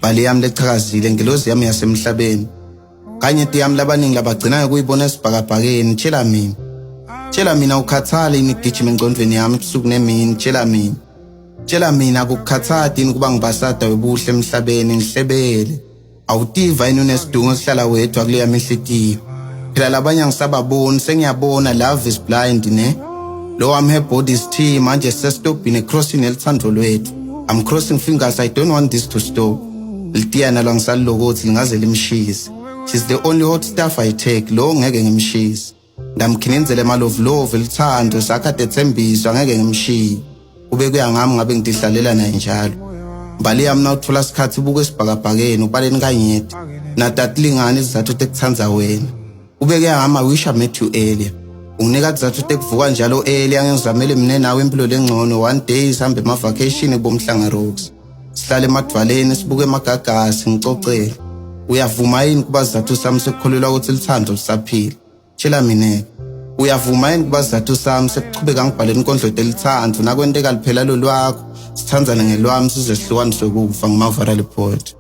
Bhali yami lechakazile ngelozi yami yasemhlabeni. Kanye yami labaningi labagcina ngokuyibona esibhakabhakeni tshela mina. Tshela mina ukhathale yini gijima engcondweni yami ebusuku nemini tshela mina. Tshela mina akukukhathadi yini kuba ngibasada webuhle emhlabeni ngihlebele. Awutiva yini unesidungo esihlala wedwa kuleya mihlitiyo. Phela labanye angisababoni sengiyabona love is blind ne. Lo wami her body is tea manje sesitobhini ecrossing elithando lwethu. I'm crossing fingers I don't want this to stop. Litiya nalo angisalilokothi lingaze limshise. She's the only hot stuff I take lo ngeke ngimshise. Ndamkhinenzele malovulovu elithando sakade ethembiswa ngeke ngimshiye. Kube kuya ngami ngabe ngitihlalela naye njalo. Mbali yami nawuthola isikhathi ubuke esibhakabhakeni ubaleni kanyeti. Natatilingani izizathu tekuthandza wena. Kube kuya ngami I wish I met you earlier. Unginika izizathu tekuvuka njalo earlier ngizamele mina nawe impilo lengcono one day sihambe ema vacation kubomhlanga rocks. Sihlale emadwaleni sibuke emagagasi ngicocele. Uyavuma yini kuba sizathu sami sekukholelwa ukuthi lithando lisaphila? Tshela mina. Uyavuma yini kuba sizathu sami sekuchubeka ngibhale inkondlo telithando nakwenteka liphela lolwakho sithandzane ngelwami size sihlukaniswe kufa ngimavara le poet.